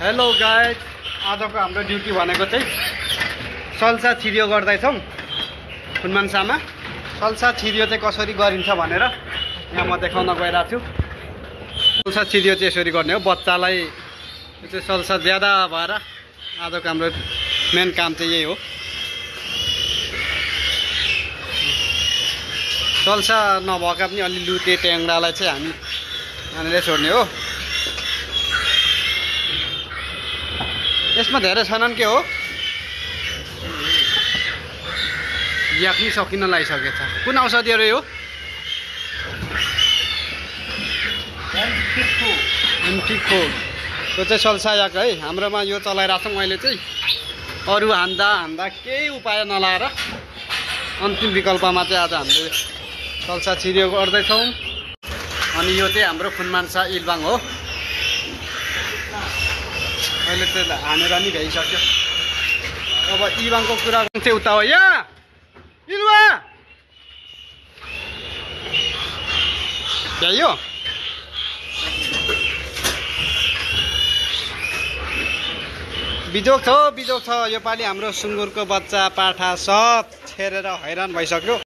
Hello guys, आजको हाम्रो duty भनेको चाहिँ सल्सा छिरियो गर्दैछौँ खुनमानसामा। सल्सा छिरियो चाहिँ कसरी गरिन्छ भनेर यहाँ म देखाउन गइरहेको छु। सल्सा छिरियो चाहिँ यसरी गर्ने हो। बच्चालाई चाहिँ सल्सा ज्यादा भएर आजको हाम्रो मेन काम चाहिँ यही हो। सल्सा नभएका पनि अलि लुते ट्याङ्रालाई चाहिँ हामी हानेर छोड्ने हो। यसमा धेरै छैनन् के हो, याक्नी सकिन लागिसकेछ। कुन औषधि हो यो? एन्टिको। त्यो चाहिँ सल्सा याक है। हाम्रोमा यो चलाइरहेको छौँ अहिले चाहिँ। अरू हान्दा केही उपाय नलाएर अन्तिम विकल्पमा चाहिँ आज हामीले सल्सा छिरियो गर्दैछौँ। अनि यो चाहिँ हाम्रो खुनमानसा इलबाङ हो। अहिले चाहिँ हानेर नि भ्याइसक्यो। अब इलबाङको कुरा चाहिँ उता हो। या इलवा भ्याइयो। बिजोक छ योपालि हाम्रो सुँगुरको बच्चा पाठा सब छेरेर हैरान भइसक्यो।